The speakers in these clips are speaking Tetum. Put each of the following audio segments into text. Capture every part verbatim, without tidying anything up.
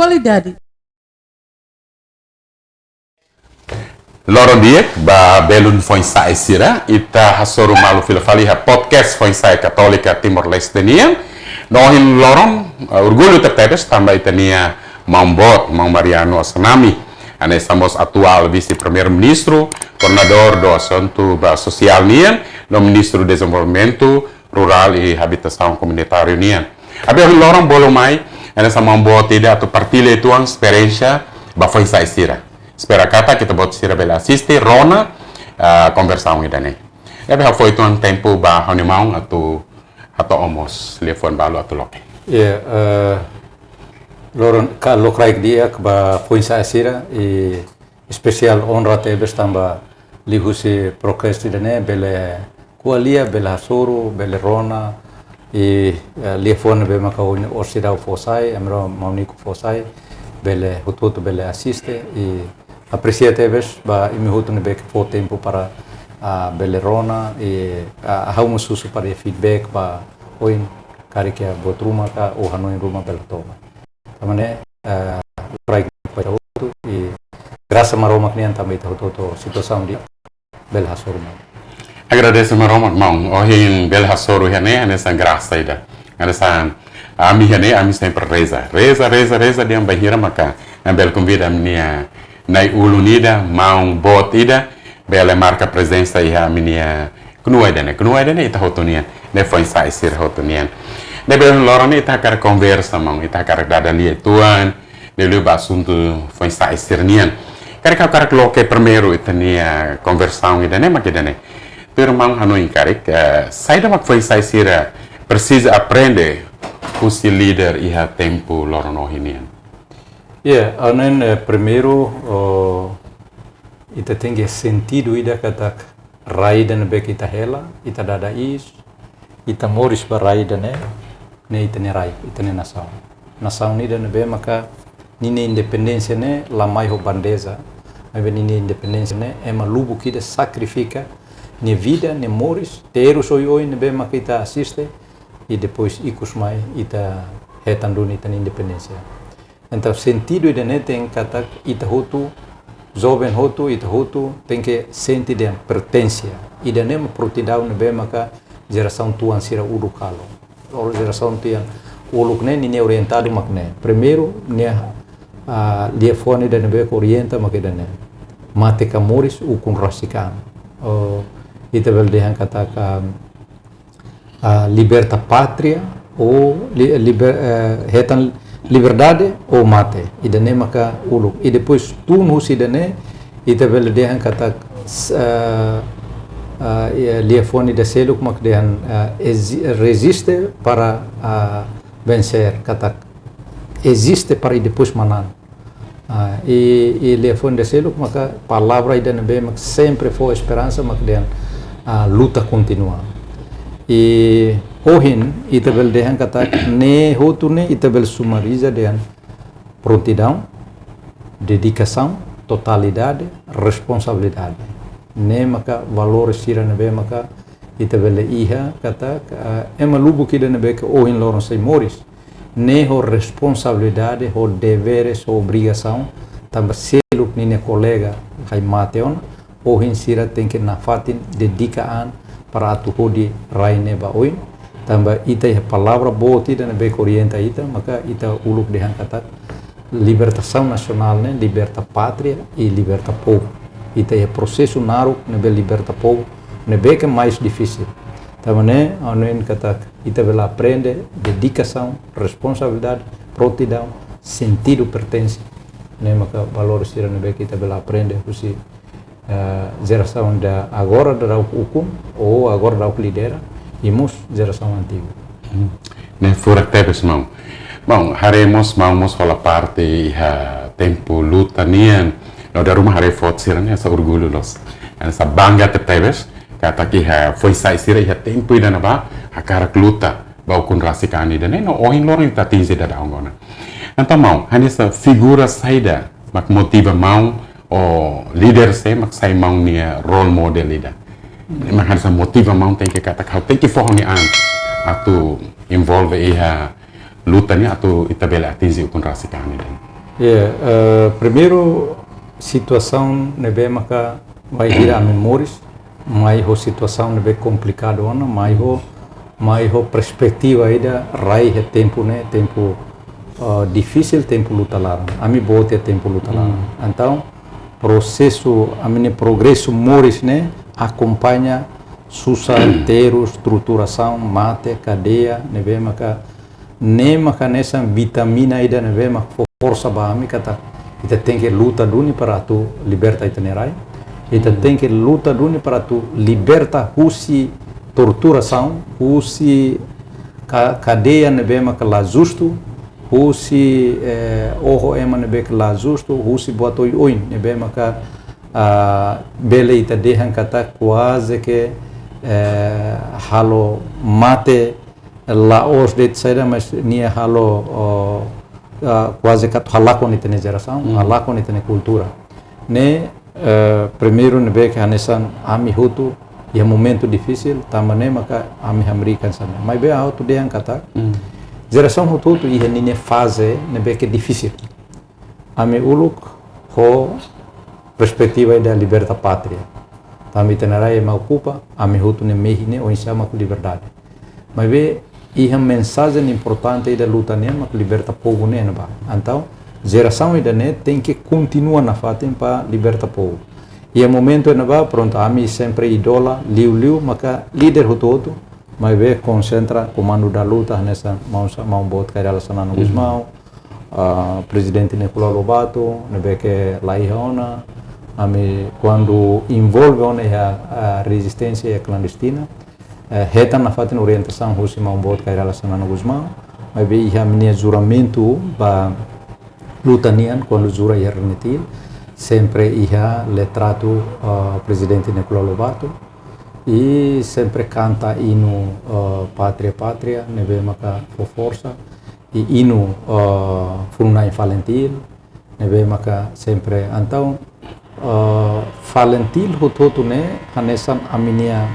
Atualidade. Loron di'ak ba belun foin-sa'e sira, ita hasoru malu fila fali iha podcast Foin-sa'e Katólika Timor-Leste nian. No ohin loron, eh, orgullu tebetebes tanba ita-nia maun boot, maun Mariano Assanami. Hanesan mós atuál vise-primeiru-ministru, koordenadór do asuntu ba sosiál nian, no ministru dezenvolvimentu rurál i habitasaun komunitáriu nian. Ne'ebé ohin loron bolu mai, hanesan maun boot ida atu partilla uitoan esperiénsia ba foin-sa'e sira. Espera katak ita-boot sira bele asiste, rona, ah, konversaun ida-ne'e. Ne'ebé ha'u fó uitoan tempu ba ha'u-nia maun atu hato'o mós liafuan balu atu loke. Iya, eh, loron ka lokraik di'ak ba foin-sa'e sira i espesiál onra tebes tanba liuhusi podcast ida-ne'e bele ko'alia, bele hasoru, bele rona, i, eh, liafuan ne'ebé maka ohin orsida fó sai, ami rua maun Nico fó sai, bele hotu-hotu bele asiste, i apresia tebes ba imi hotu ne'ebé ke fó tempu para, ah, bele rona, i, ah, ha'u mós husu para feedback ba oin karik iha buat ruma ka ou hanoin ruma bele toma. Tanba ne'e, eh, rai ba ita hotu, i grasa Maromak nian tanba ita hotu-hotu situasaun di'ak, bele hasoru malu. Agradese Maromak, maun. Ohin bele hasoru iha ne'e, hanesan grasa ida. Hanesan ami iha ne'e, ami sempre reza. Reza, reza, reza, dehan bainhira maka ami bele konvida ami-nia na'i-ulun ida, maun boot ida, bele marka prezensa iha ami-nia knua ida-ne'e, knua ida-ne'e ita hotu nian, ne'e foin-sa'e sira hotu nian. Ne'ebé loron ne'e ita hakarak konversa, maun, ita hakarak dada lia uitoan, liuliu ba asuntu foin-sa'e sira nian. Karik ha'u hakarak loke primeiru ita-nia konversaun ida-ne'e mak ida-ne'e. Tuir maun hanoin karik, eh, saida mak foin-sa'e sira presiza aprende husi líder iha tempu loron ohin nian? Iya, ha'u hanoin, eh, primeiru, oh, ita tenke sentidu ida katak rai ida ne'ebé ke ita hela, ita dada iis, ita moris ba rai ida-ne'e, ne'e ita-nia rai, ita-nia nasaun. Nasaun ida ne'ebé maka ninia independénsia ne'e la mai ho bandeja, maibé ninia independénsia ne'e ema lubuk ida sakrifika nia vida, nia moris, terus oioin ne'ebé maka ita asiste, i depois ikus mai ita hetan duni ita-nia independénsia. Entaun, sentidu ida-ne'e tenke katak ita hotu, joven hotu, ita hotu, tenke sente dehan pertensia. Ida-ne'e mak prontidaun ne'ebé maka jerasaun tuan sira uluk halo. Loron jerasaun tuan uluk ne'e, ninia orientadu mak ne'e. Primeiru, nia, ah, liafuan ida ne'ebé ke orienta mak ida-ne'e. Mate ka moris, ukun rasik an. Oh, ita bele dehan katak, ah, liberta pátria ou li-, liber-, eh, hetan liberdade ou mate. Ida-ne'e maka uluk. I depois tun husi ida-ne'e, ita bele dehan katak, s-, eh, eh, i, eh, liafuan ida seluk mak dehan, eh, ezi-, reziste para, ah, vencer, katak eziste para i depois manán. Ah, i, i liafuan ida seluk maka palavra ida ne'ebé mak sempre fó esperansa mak dehan, ah, luta kontinua. I ohin ita bele dehan katak ne'e hotu ne'e ita bele sumariza dehan prontidaun, dedikasaun, totalidade, responsabilidade. Ne'e maka valór sira ne'ebé maka ita bele iha katak, ah, ema lubuk ida ne'ebé ke ohin loron sei moris. Ne'e ho responsabilidade, ho deveres, ho obrigasaun, tanba seluk ninia kolega hai mate ona, ohin sira tenke nafatin dedika an para atu hodi rai ne'e ba oin, tanba ita iha palavra boot ida ne'ebé ke orienta ita, maka ita uluk dehan katak libertasaun nasionál ne'e liberta pátria i liberta povu. Ita iha prosesu naruk ne'ebé liberta povu, ne'ebé ke mais difisil. Tanba ne'e, ha'u hanoin katak ita bele aprende dedikasaun, responsabilidade, prontidaun, sentidu pertense. Ne'e maka valór sira ne'ebé ke ita bele aprende husi, eh, jerasaun ida agora daudauk ukun, ou agora daudauk lidera, i mós jerasaun antigu. Hmm. Ne'e furak tebes, maun. Maun, haree mós, maun mós hola parte iha tempu luta nian. No dala ruma haree foto sira-ne'e, hanesan orgullu loos. Hanesan bangga tebetebes, katak iha foin-sa'e sira iha tempu ida-ne'ebá hakarak luta ba ukun rasik an ida-ne'e, no ohin loron ita atinje daudaun ona. Entaun maun, hanesan figura saida mak motiva maun, ou líder sé mak sai maun nia role model ida? Mak hanesan motiva maun tenke katak ha'u tenke fó ha'u-nia an atu envolve iha luta ne'e atu ita bele atinje ukun rasik an ida-ne'e. Ya, eh, primeiru, situasaun ne'ebé maka bainhira ami moris, mai ho situasaun ne'ebé komplikadu ona, mai ho, mai ho perspetiva ida rai iha tempu ne'e, tempu, eh, difisil, tempu luta laran. Ami boot iha tempu luta laran. Hmm. Entaun, prosesu, ami-nia progresu moris ne'e akompaña susar, terus, torturasaun, mate, kadeia, ne'ebé maka ne'e maka hanesan vitamina ida ne'ebé mak fó forsa ba ami katak ita tenke luta duni para atu liberta ita-nia rai. Ita, hmm, tenke luta duni para atu liberta husi torturasaun, husi ka-, kadeia ne'ebé maka la justu, husi, eh, oho ema ne'ebé ke la justu, husi buat oioin ne'ebé maka, ah, bele ita dehan katak kuaze ke, eh, halo mate la'ós de'it saida, mas nia halo, oh, ah, kuaze ke atu halakon ita-nia jerasaun, hmm, halakon ita-nia kultura. Ne'e, eh, primeiru ne'ebé ke hanesan ami hotu iha momentu difisil, tanba ne'e maka ami hamriik hanesan ne'e. Maibé ha'u atu dehan katak, hmm, jerasaun hotu-hotu iha ninia faze ne'ebé ke difisil. Ami uluk ho perspetiva ida liberta pátria. Tanba ita-nia rai ema okupa, ami hotu ne'e mehi ne'e oinsá mak liberdade. Maibé iha mensajen importante ida luta nian mak liberta povu ne'e ne'ebá. Entaun, jerasaun ida-ne'e tenke kontinua nafatin para liberta povu. Iha momentu ne'ebá, prontu, ami sempre idola, liuliu, maka líder hotu-hotu, maibé konsentra komandu da luta, hanesan maun sa-, maun boot Kay Rala Xanana, hmm, Gusmão, ah, Prezidente Nicolau Lobato, ne'ebé ke la iha ona, ami kuandu envolve ona iha, ah, rezisténsia iha klandestina, eh, hetan nafatin orientasaun husi maun boot Kay Rala Xanana Gusmão, maibé iha ami-nia juramentu ba luta nian, kuandu jura iha RENETIL, sempre iha litratu, ah, Prezidente Nicolau Lobato, i sempre kanta inu, ah, Pátria, Pátria, ne'ebé maka fó forsa, i inu, ah, Funu-na'in FALINTIL, ne'ebé maka sempre entaun, ah, FALINTIL hotu-hotu ne'e hanesan ami-nia,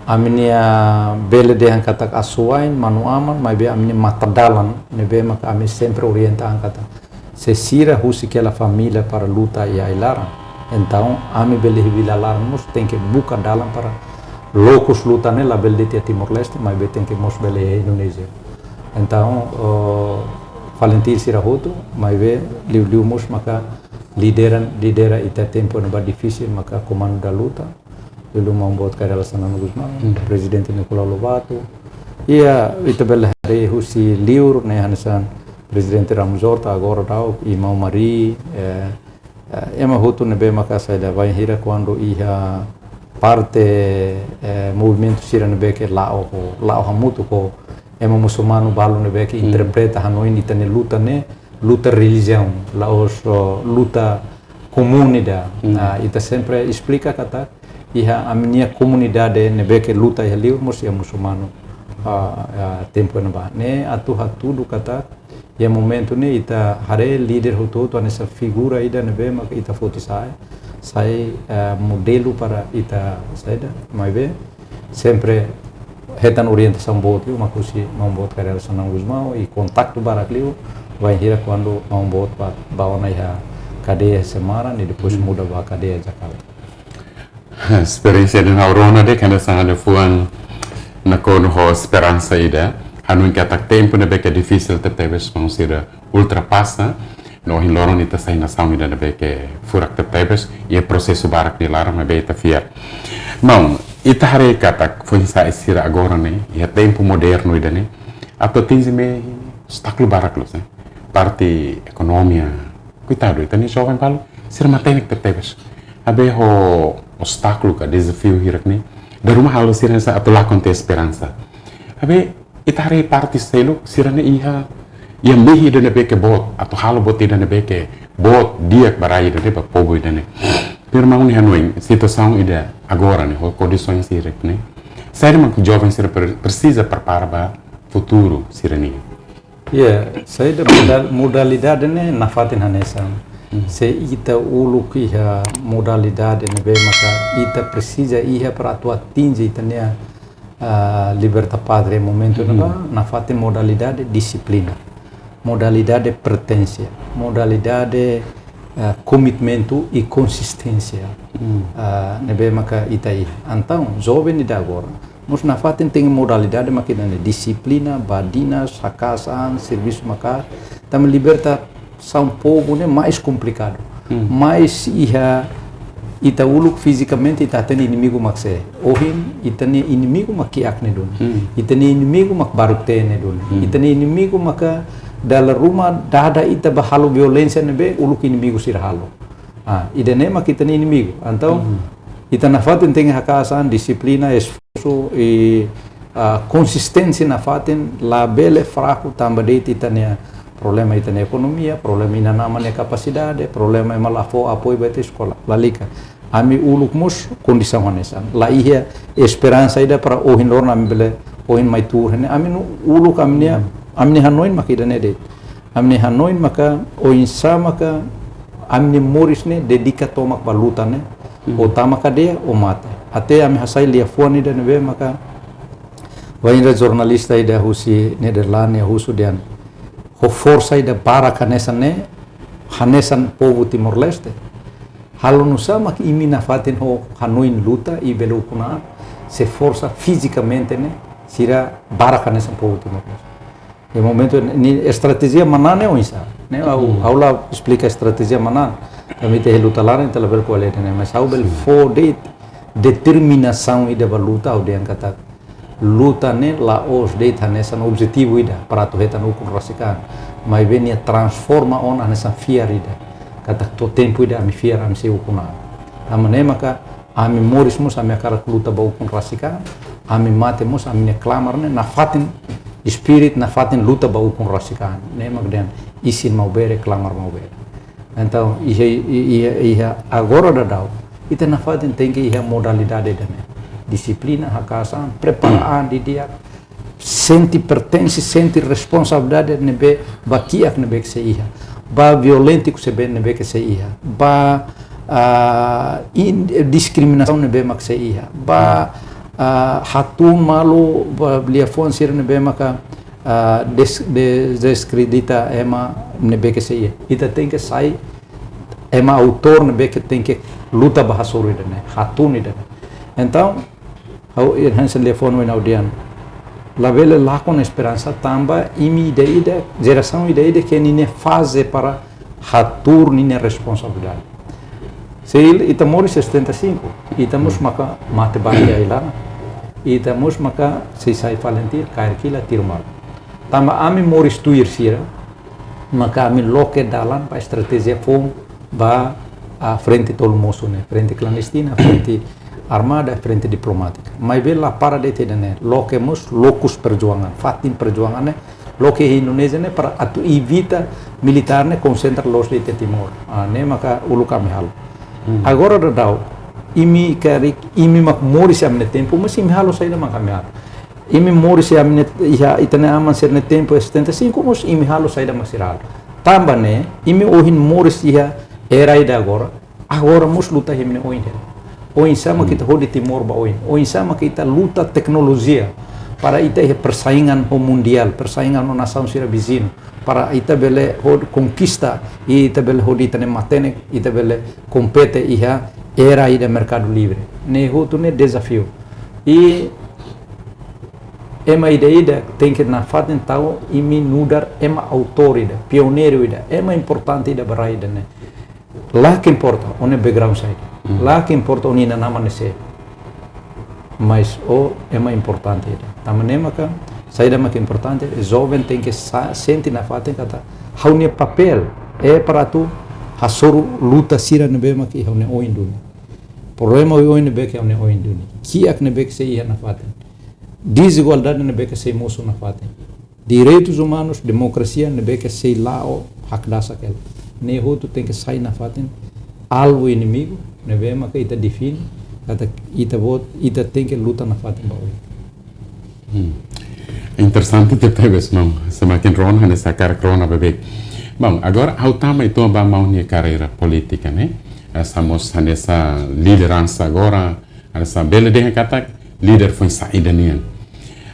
ami-nia bele dehan katak asuwa'in, manu-aman, maibé ami-nia matadalan, ne'ebé maka ami sempre orienta an katak se sira husik hela família para luta iha ai-laran, entaun ami bele iha vila laran mós tenke buka dalan para lokus luta ne'e labele de'it iha Timor-Leste, maibé tenke mós bele iha Indonézia. Entaun, oh, FALINTIL sira hotu, maibé liuliu mós maka lidera, lidera ita tempu ne'ebá difisil, maka komandu da luta, liuliu maun boot Kay Rala Xanana Gusmão, hmm, Prezidente Nicolau Lobato. Iha, ita bele haree husi liur ne'e hanesan Prezidente Ramos Horta agora daudaun, i maun Mari, eh, eh, ema hotu ne'ebé maka saida, bainhira kuandu iha parte, eh, movimentu sira ne'ebé ke la'o ho, la'o hamutuk ho ema musulmanu balu ne'ebé ke, hmm, interpreta hanoin ita-nia luta ne'e luta relijiaun, la'ós, oh, luta komunidade. Hmm. Ah, ita sempre esplika katak iha ami-nia komunidade ne'ebé ke luta iha liur mós iha musulmanu, ah, ah, tempu ne'ebá. Ne'e atu hatudu katak iha momentu ne'e ita haree líder hotu-hotu hanesan figura ida ne'ebé maka ita foti sai, sai, ah, modelu para ita saida, maibé sempre hetan orientasaun boot liu mak husi maun boot Kay Rala Xanana Gusmão, i kontaktu barak liu bainhira kuandu maun boot ba, ba ona iha kadeia Semarang, i depois, hmm, muda ba kadeia Jakarta. Esperiénsia ida ne'e ha'u rona de'it hanesan ha'u-nia fuan nakonu ho esperansa ida. Hanoin katak tempu ne'ebé ke difisil tebetebes maun sira ultrapasa, no ohin loron ita sai nasaun ida ne'ebé ke furak tebetebes, iha prosesu barak nia laran, maibé ita fiar. Maun, ita haree katak foin-sa'e sira agora ne'e, iha tempu modernu ida-ne'e, atu atinje mehi obstákulu barak loos, eh. Parte ekonomia, koitadu, ita-nia joven balu, sira matenek tebetebes. Maibé ho obstákulu ka dezafiu hirak ne'e, dala ruma halo sira hanesan atu lakon tiha esperansa. Maibé ita haree parte seluk, sira-ne'e iha, iha mehi ida ne'ebé ke boot, atu halo buat ida ne'ebé ke boot, di'ak ba rai ida-ne'e, ba povu ida-ne'e. Primeiru maun nia hanoin, situasaun ida agora ne'e, ho kondisoens hirak ne'e, saida mak joven sira pre-, presiza prepara ba futuru sira-nian? Ya, saida modal-, modalidade ne'e nafatin hanesan. Hmm. Se ita uluk iha modalidade ne'ebé maka ita presiza iha para atu atinje ita-nia, ah, liberta pátria momentu, hmm, ne'ebá, nafatin modalidade dixiplina. modalidade pertense, modalidade, eh, komitmentu i konsisténsia. Hmm. Ah, ne'ebé maka ita iha. Entaun, joven ida agora, mós nafatin tenke modalidade maka ida-ne'e dixiplina, badinas, haka'as an, servisu maka'as, tanba libertasaun povu ne'e mais komplikadu. Hmm. Mais iha ita uluk fizikamente ita hatene inimigu mak sé. Ohin, ita-nia inimigu mak kiak ne'e duni. Hmm. Ita-nia inimigu mak baruk-teen ne'e duni. Hmm. Ita-nia inimigu maka dala ruma dada ita ba halo violénsia ne'ebé uluk inimigu sira halo. Ah, ida-ne'e mak ita-nia inimigu. Entaun, hmm, ita nafatin tenke haka'as an, dixiplina, esforsu i, ah, konsisténsia nafatin, labele fraku tanba de'it ita-nia problema ita-nia ekonomia, problema inan-aman nia kapasidade, problema ema la fó apoiu ba ita eskola. Lalika. Ami uluk mós kondisaun hanesan. La iha esperansa ida para ohin loron ami bele, ohin mai tuur ne'e. Ami no uluk ami-nia, hmm, ami-nia hanoin mak ida-ne'e de'it. Ami-nia hanoin maka oinsá maka ami-nia moris ne'e dedika tomak ba luta ne'e. Hmm. Ou tama kadeia, ou mate. Até ami hasai liafuan ida ne'ebé maka bainhira jornalista ida husi Nederlândia husu dehan: ho forsa ida barak hanesan ne'e, hanesan povu Timor-Leste, halo nusá mak imi nafatin ho hanoin luta i bele ukun an, se forsa fizikamente ne'e sira barak hanesan povu Timor-Leste. Iha momentu ne'e estratéjia manán ne'e oinsá. Ne'e ha'u, hmm, ha'u la esplika estratéjia manán. Ami iha luta laran, ita labele ko'alia ida-ne'e, mas ha'u bele, sin, fó de'it determinasaun ida ba luta, ha'u dehan katak luta ne'e la'ós de'it hanesan objetivu ida para atu hetan ukun rasik an. Maibé nia transforma ona hanesan fiar ida. Katak to'o tempu ida ami fiar ami sei ukun an. Tanba ne'e maka ami moris mós ami hakarak luta ba ukun rasik an, ami mate mós ami-nia klamar ne'e nafatin, espíritu nafatin luta ba ukun rasik an. Ne'e mak dehan isin Maubere, klamar Maubere. Entaun, iha, iha, iha agora daudaun, ita nafatin tenke iha modalidade ida-ne'e. Dixiplina, haka'as an, prepara an didi'ak, sente pertense, sente responsabilidade ne'ebé ba kiak ne'ebé ke sei iha, ba violénsia ne'ebé ke sei iha, ba, ah, in-, diskriminasaun ne'ebé mak sei iha, ba, ah, hatún malu ba liafuan sira ne'ebé maka, ah, des-, de-, deskredita ema ne'ebé ke sei iha. Ita tenke sai ema autór ne'ebé ke tenke luta ba hasoru ida-ne'e, hatún ida-ne'e. Entaun, ha'u iha hanesan liafuan ohin ha'u dehan, labele lakon esperansa tanba imi ida-idak, jerasaun ida-idak ke ninia faze para hatuur ninia responsabilidade. Se ita moris setenta e cinco, ita mós maka mate barak iha ai-laran, ita mós maka sei sai fali tiha, kaer kilat, tiru malu. Tanba ami moris tuir sira, maka ami loke dalan ba estratéjia foun ba, ah, frente tolu mosu ne'e, frente klandestina, frente armada, frente diplomátika. Maibé la para de'it ida-ne'e, loke mós lokus perjuangan, fatin perjuangan ne'e, loke iha Indonézia ne'e para atu evita militár ne'e konsentra loos de'it iha Timor. Ah, ne'e maka uluk ami halo. Hmm. Agora daudaun, imi karik, imi mak moris iha ami-nia tempu, mas imi halo saida mak ami halo. Imi moris iha ami-nia, iha ita-nia aman sira-nia tempu iha setenta e cinco, mós imi halo saida mak sira halo. Tanba ne'e, imi ohin moris iha era ida agora, agora mós luta iha imi-nia oin hela. Oinsá mak, hmm, ita hodi Timor ba oin. Oinsá mak ita luta teknolojia para ita iha persaingan ho mundiál, persaingan ho nasaun sira viziñu, para ita bele hodi konkista, i ita bele hodi ita-nia matenek, ita bele kompete iha era ida merkadu livre. Ne'e hotu ne'e dezafiu. I ema ida-idak tenke nafatin tau imi nu'udar ema autór ida, pioneiru ida, ema importante ida ba rai ida-ne'e. La ke importa ó-nia background saida. Hmm. La ke importa ó-nia inan-aman ne'e sé. Mas ó ema importante ida. Tanba ne'e maka, saida mak importante, joven tenke sa-, sente nafatin katak ha'u-nia papél é para atu hasoru luta sira ne'ebé mak iha ha'u-nia oin duni. Problema oioin ne'ebé ke iha ha'u-nia oin duni. Kiak ne'ebé ke sei iha nafatin. Dezigualdade ne'ebé ke sei mosu nafatin. Direitus umanus, demokrasia ne'ebé ke sei la'o hakdasak hela. Ne'e hotu tenke sai nafatin alvu inimigu ne'ebé maka ita define, katak ita-boot, ita tenke luta nafatin ba oin. Hmm. Interesante tebes, maun. Semakin rona, hanesan hakarak rona beibeik. Maun, agora ha'u tama uitoan ba maun nia karreira polítika, ne'e? Hanesan mós hanesan lideransa agora, hanesan bele dehan katak líder foin-sa'e ida nian.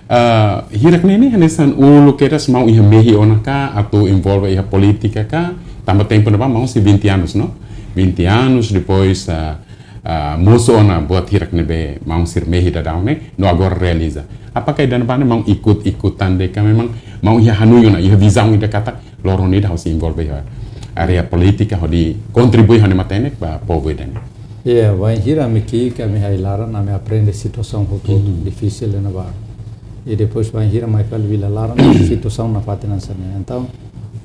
Ah, hirak ne'e ne'e hanesan uluk kedas maun iha mehi ona ka atu envolve iha polítika ka, tanba tempu ne'ebá maun sei vinte anos, no? Vinte anos, depois, ah, ah, mosu ona buat hirak ne'ebé maun sira mehi daudaun ne'e, no agora realiza. Apakah ida-ne'ebá ne'e maun ikut-ikutan de'it ka memang maun iha hanoin ona, iha vizaun ida katak loron ida ha'u sei envolve iha área polítika hodi kontribui ha'u-nia matenek ba povu ida-ne'e. Iya, bainhira ami ki'ik, ami iha ai-laran, ami aprende situasaun hotu-hotu Mhm. difisil ne'ebá. I depois bainhira mai fali vila laran, situasaun nafatin hanesan ne'e. Entaun,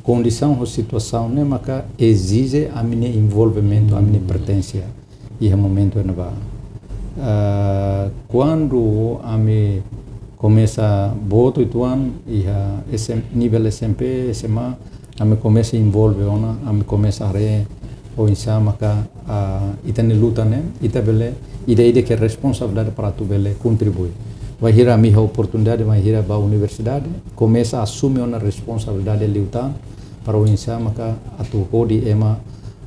kondisaun ho situasaun ne'e maka ezije ami-nia envolvimentu, ami-nia Mhm. pertensa iha momentu ne'ebá. Ah, kuandu ami komesa boot uitoan iha S M, nivel S M P, S M A, ami komesa envolve ona, ami komesa haree oinsá maka, ah, ita-nia luta ne'e, ita bele, ida-idak iha responsabilidade para atu bele kontribui. Bainhira ami iha oportunidade, bainhira bá universidade, komesa asume ona responsabilidade liután, para oinsá maka atu hodi ema,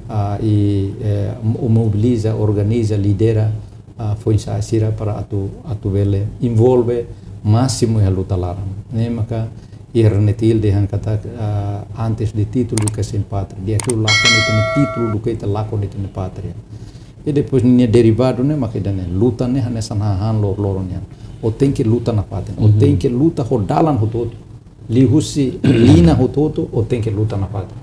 ah, i, eh, mo-, mobiliza, organiza, lidera, ah, foin-sa'e sira para atu, atu bele envolve másimu iha luta laran. Ne'e maka iha Ernetil dehan katak, ah, antes de título duké sem pátria. Di'ak liu lakon ita-nia títulu duké ita lakon ita-nia pátria. I depois nia derivadu ne'e maka ida-ne'e luta ne'e hanesan hahán loroloron nian. Ó tenke luta nafatin. Ó Mhm. tenke luta ho dalan hotu-hotu. Liuhusi liña hotu-hotu, ó tenke luta nafatin.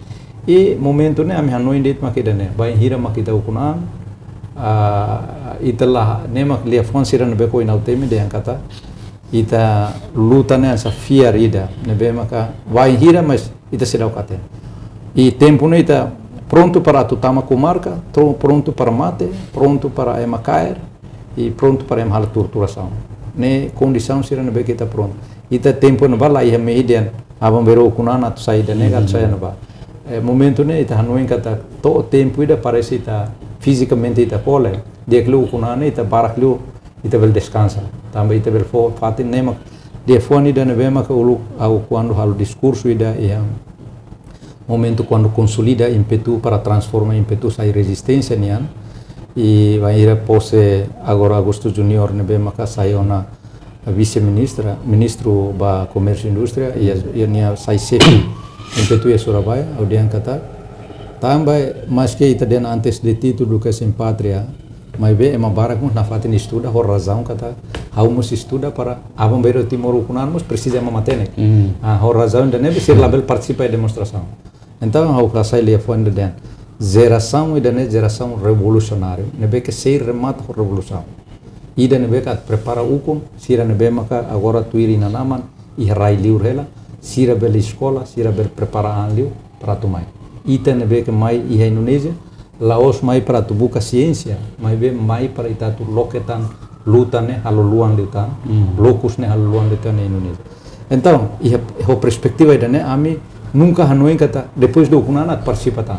I momentu ne'e ami hanoin de'it maka ida-ne'e. Bainhira maka ita ukun an, ah, ita la, ne'e mak liafuan sira ne'ebé ohin ha'u temi dehan katak ita luta ne'e hanesan fiar ida, ne'ebé maka bainhira mas ita seidauk hatene. I tempu ne'e ita prontu para atu tama komarka, tro-, prontu para mate, prontu para ema kaer, i prontu para ema halo torturasaun. Ne'e kondisaun sira ne'ebé ita prontu. Ita tempu ne'ebá la iha mehi dehan aban-bainrua ukun an atu sai ida-ne'e ka atu sai Mhm. ne'ebá. Eh, momentu ne'e ita hanoin katak to'o tempu ida parese ita fizikamente ita kole. Di'ak liu ukun an ne'e ita barak liu ita bele deskansa. Tanba ita bele fó fatin ne'e mak liafuan ida ne'ebé maka uluk ha'u kuandu halo diskursu ida iha momentu kuandu konsolida Impetu para transforma Impetu sai rezisténsia nian. I bainhira pose agora Augusto Junior ne'ebé maka sai ona vise-ministra, ministru ba komérsiu indústria, i, i nia sai xefe Impetu iha Surabaya, ha'u dehan katak, tanba maske ita dehan antes de título duké sem pátria, maibé ema barak mós nafatin estuda, ho razaun katak, ha'u mós estuda para aban-bainrua Timor ukun an mós presiza ema matenek. Mm. Ah, ho razaun ida-ne'e sira labele partisipa iha demonstrasaun. Entaun, ha'u hasai liafuan ida dehan jerasaun ida-ne'e jerasaun revolusionáriu, ne'ebé ke sei remata ho revolusaun. Ida ne'ebé ke atu prepara ukun, sira ne'ebé maka agora tuir inan-aman, iha rai liur hela, sira bele eskola, sira bele prepara an liu para atu mai. Ita ne'ebé ke mai iha Indonézia, la'ós mai para atu buka siénsia, maibé mai para ita atu loke tan luta ne'e halo luan liután, Mm. lokus ne'e halo luan liután iha Indonézia. Entaun, iha, ho perspetiva ida-ne'e ami nunka hanoin katak depois de ukun an atu partisipa tan.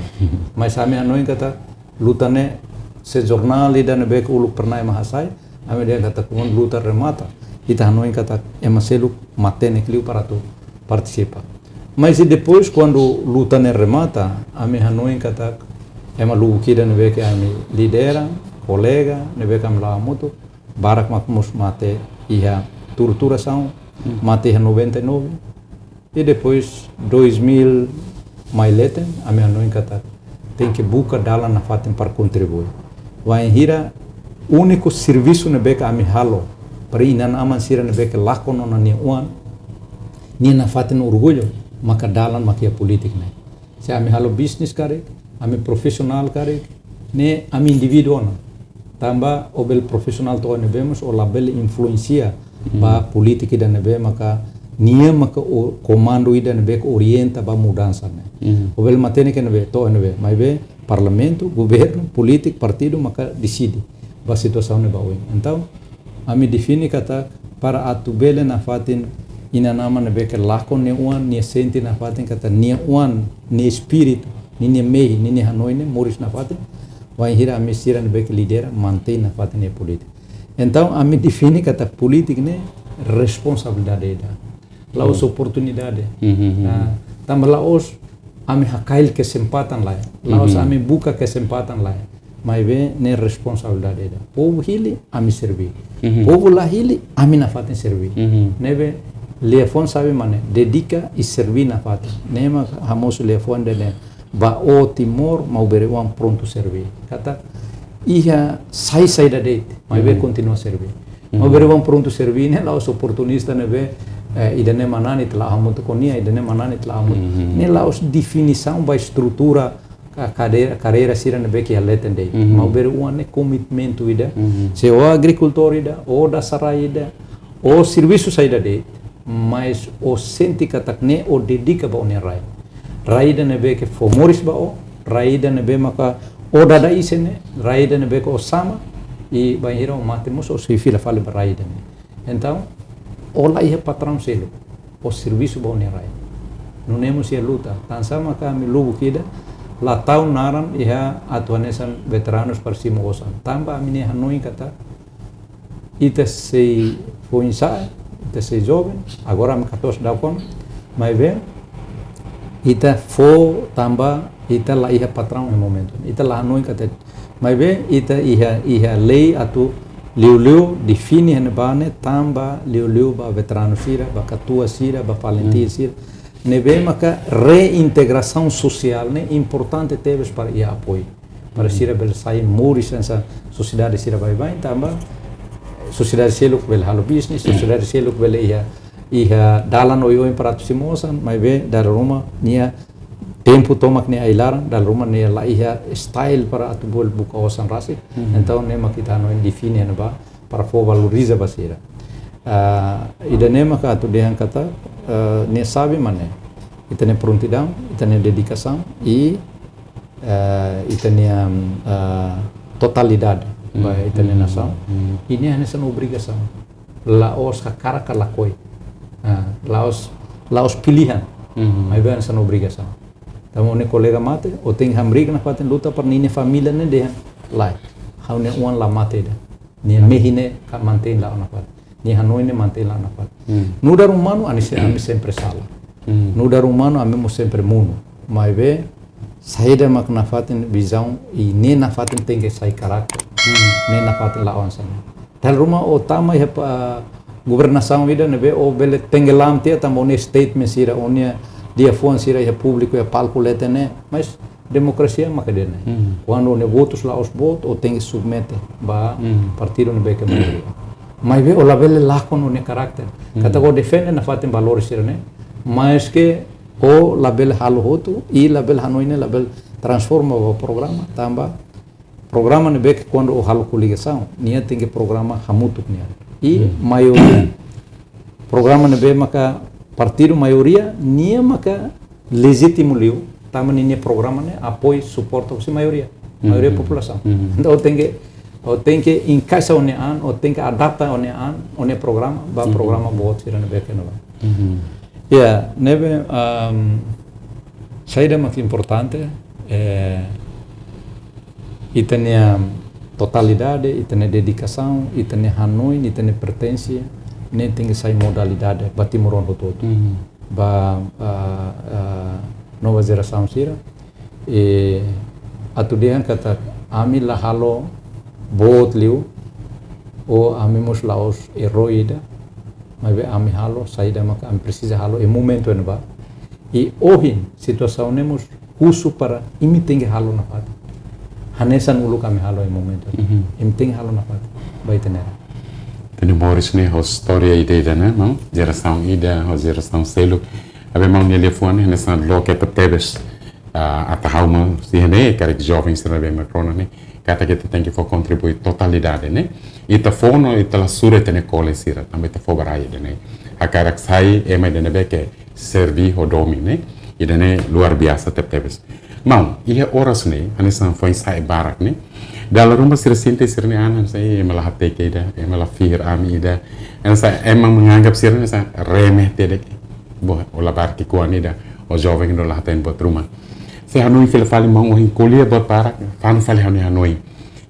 Mas ami hanoin katak luta ne'e se jornál ida ne'ebé ke uluk pernah ema hasai, ami dehan katak kuandu luta remata, ita hanoin katak ema seluk matenek liu para atu partisipa. Mas i depois kuandu luta ne'e remata, ami hanoin katak ema lubuk ida ne'ebé ke ami lidera, kolega, ne'ebé ke ami la'o hamutuk, barak mak mós mate iha torturasaun, Hmm. mate iha noventa e nove. I depois dois mil mai leten, ami hanoin katak tenke buka dalan nafatin para kontribui. Bainhira úniku servisu ne'ebé ke ami halo, para inan-aman sira ne'ebé ke lakon ona nia oan, nia nafatin orgullu, maka dalan mak iha polítika ne'e. Se ami halo bisnis karik, ami profisionál karik, ne'e ami indivíduu ona. Tanba ó bele profisionál to'o ne'ebé mós ó labele influensia Hmm. ba polítika ida ne'ebé maka nia maka o komandu ida ne'ebé ke orienta ba mudansa ne'e. Hmm. Ó bele matenek iha ne'ebé, to'o iha ne'ebé, maibé parlamentu, governu, polítiku, partidu maka deside ba situasaun ne'ebá oin. Entaun, ami define katak para atu bele nafatin inan-aman ne'ebé ke lakon nia oan, nia sente nafatin katak nia oan, nia espíritu, ninia mehi, ninia hanoin ne'e moris nafatin, bainhira ami sira ne'ebé ke lidera, mantein nafatin nia polítika. Entaun, ami define katak polítika ne'e responsabilidade ida. La'ós Hmm. oportunidade. Hmm, hmm, hmm. Ah, tanba la'ós ami hakail kesempatan lai. La'ós Hmm. ami buka kesempatan lai. maibé ne'e responsabilidade ida. Povu hili, ami serví. Mhm. Povu la hili, ami nafatin serví. Mhm. Ne'ebé liafuan sabi mak ne'e, dedika i serví nafatin. Ne'e mak hamosu liafuan ida-ne'e, ba ó Timor, Maubere-oan prontu serví. Katak iha sai saida de'it, maibé Mhm. kontinua serví. Mhm. Maubere-oan prontu serví ne'e la'ós oportunista ne'ebé, eh, ida-ne'e manán ita la'o hamutuk ho nia, ida-ne'e manán ita la'o hamutuk. Mhm. Ne'e la'ós definisaun ba estrutura ka-, kadeira, karreira sira ne'ebé ke iha leten de'it. Mhm. Maubere-oan ne'e komitmentu ida. Mhm. Se ó agrikultór ida, ó dasa rai ida, ó servisu saida de'it, mas ó sente katak ne'e ó dedika ba ó-nia rai. Rai ida ne'ebé ke fó moris ba ó, rai ida ne'ebé maka ó dada isin ne'e, rai ida ne'ebé ke ó sama, i bainhira ó mate mós ó sei fila fali ba rai ida-ne'e. Entaun, ó la iha patraun seluk, ó servisu ba ó-nia rai. Nune'e mós iha luta, tansá maka ami lubuk ida, la tau naran iha atu hanesan veteranus para simu osan. Tanba ami-nia hanoin katak, ita sei foin-sa'e, ita sei joven, agora ami katuas daudaun, maibé ita fó tanba ita la iha patraun iha momentu. Ita la hanoin katak, maibé ita iha, iha lei atu liuliu define iha ne'ebá ne'e tanba liuliu ba veteranu sira, ba katuas sira, ba falinta Hmm. sira. Ne'ebé maka reintegrasaun sosiál ne'e importante tebes para iha apoiu. Para Hmm. sira bele sai moris hanesan sosiedade sira baibain, tanba sosiedade seluk bele halo bisnis, sosiedade seluk bele iha, iha dalan oioin para atu simu osan, maibé dala ruma nia tempu tomak nia ai-laran, dala ruma nia la iha style para atu bele buka osan rasik. Hmm. Entaun ne'e mak ita hanoin define iha ne'ebá para fó valoriza ba sira. Ah, ida-ne'e maka atu dehan katak, ah, ne'e sabi mak ne'e. Ita-nia prontidaun, ita-nia dedikasaun i, ah, ita-nia, ah, totalidade ba Hmm. ita-nia Hmm. nasaun. Hmm. I ne'e hanesan obrigasaun. La'ós hakarak ka lakohi. Ah, la'ós, la'ós pilihan. Hmm. Maibé hanesan obrigasaun. Tanba ó-nia kolega mate, ó tenke hamriik nafatin luta para ninia família ne'e dehan: Lae, ha'u-nia oan la mate ida. Nia mehi ne'e ka mantein la'o nafatin. Nia hanoin ne'e mantein la'o nafatin. Hmm. Nu'udar umanu, ami se-, ami sempre sala. Hmm. Nu'udar umanu, ami mós sempre monu. Maibé, saida mak nafatin vizaun i ne'e nafatin tenke sai karakter. Hmm. Ne'e nafatin la'o hanesan ne'e. Dala ruma ó tama iha pa-, governasaun ida ne'ebé ó bele tenggelam tiha tanba ó-nia statement sira, ó-nia liafuan sira iha públiku, iha palku leten ne'e. Mas demokrasia maka ida-ne'e. Hmm. Kuandu ó-nia votus la'ós boot, ó tenke submete ba Hmm. partidu ne'ebé ke maioria. Maibé ó labele lakon ó-nia karakter. Hmm. Katak ó defende nafatin valores sira-ne'e, maske ó labele halo hotu, i labele hanoin ne'e, labele transforma ba programa, tanba programa ne'ebé ke kuandu ó halo koligasaun, nia tenke programa hamutuk nian. I Hmm. maioria, programa ne'ebé maka partidu maioria, nia maka lejítimu liu, tanba ninia programa ne'e apoiu, suporta husi maioria, maioria Hmm. populasaun. Hmm. Entaun, ó tenke, ó tenke enkaixa ó-nia an, ó tenke adapta ó-nia an, ó-nia programa, ba Hmm. programa boot sira ne'ebé ke iha ne'ebá. Hmm. Ya, ne'ebé, um, saida mak importante, eh, ita-nia totalidade, ita-nia dedikasaun, ita-nia hanoin, ita-nia pertensa, ne'e tenke sai modalidade ba timoroan hotu-hotu. Mhm. Ba, ah, ah, nova jerasaun sira. I atu dehan katak ami la halo boot liu, ou ami mós la'ós eroi ida, maibé ami halo saida maka ami presiza halo iha momentu ne'ebá. I ohin situasaun ne'e mós husu para imi tenke halo nafatin. Hanesan uluk ami halo iha momentu. Mhm. Imi tenke halo nafatin. Ba ita-nia an. Ita-nia moris ne'e ho istória ida-idak ne'e, maun? Jerasaun ida, ho jerasaun seluk. Maibé maun nia liafuan ne'e, hanesan loke tebes. Ah, ata ha'u mós, se ne'e, karik joven sira ne'ebé mak rona ne'e. Katak ita tenke fó kontribui totalidade ne'e. Ita fó no, ita la sura ita-nia kole sira. Tanba ita fó ba rai ida-ne'e. Hakarak sai, ema ida ne'ebé ke serví ho domin ne'e, ida-ne'e luar biasa tebetebes. Maun, iha oras ne'e, hanesan foin-sa'e barak ne'e, dala ruma sira sente sira-nia an hanesan, "Ih, ema la hateke ida, ema la fihir ami ida." Hanesan ema menganggap sira hanesan remeh tebes. Bo, ó labarik ki'ikoan ida, ó joven no la hatene buat ruma. Se hanoin fila fali maun ohin ko'alia buat barak, fanu fali ha'u-nia hanoin.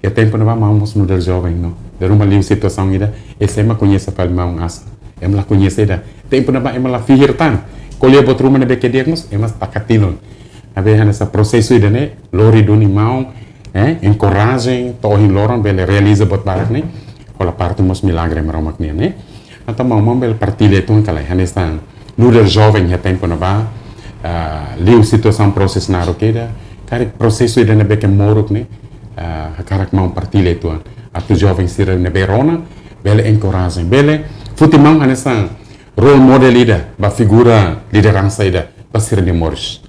Iha tempu ne'ebá maun mós nu'udar joven no. Dala ruma liu situasaun ida, ema koñese fali maun osan. Ema la koñese ida. Tempu ne'ebá ema la fihir tan. Ko'alia buat ruma ne'ebé ke di'ak mós, ema taka tilun. Maibé hanesan prosesu ida-ne'e, lori duni maun, eh, enkorajen, to'o ohin loron bele realiza buat barak ne'e, hola parte mós milagre Maromak nian, eh. Entaun maun-maun bele partilla uitoan ka lae, hanesan líder joven iha tempu ne'ebá, ah, liu situasaun prosesu naruk ida, karik prosesu ida ne'ebé ke moruk ne'e, ah, hakarak maun partilla uitoan. Atu joven sira ne'ebé rona, bele enkorajen, bele foti maun hanesan role model ida, ba figura lideransa ida, ba sira-nia moris.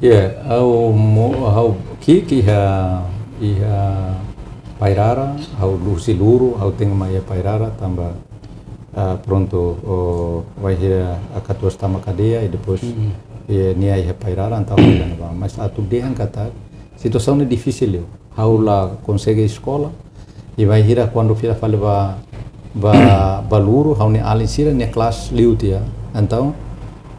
Ya, ha'u mo-, ha'u ki'ik iha, iha Pairara, ha'u husi Luru, ha'u tenke mai iha Pairara, tanba, ah, prontu, o, bainhira A katorze tama kadeia, i depois, Mm. eh, nia iha Pairara, entaun, ha'u iha ne'ebá. Mas atu dehan katak, situasaun ne'e difisil liu. Ha'u la konsege eskola, i bainhira kuandu fila fali ba, ba, ba Luru, ha'u-nia alin sira-nia kelas liu tiha. Entaun,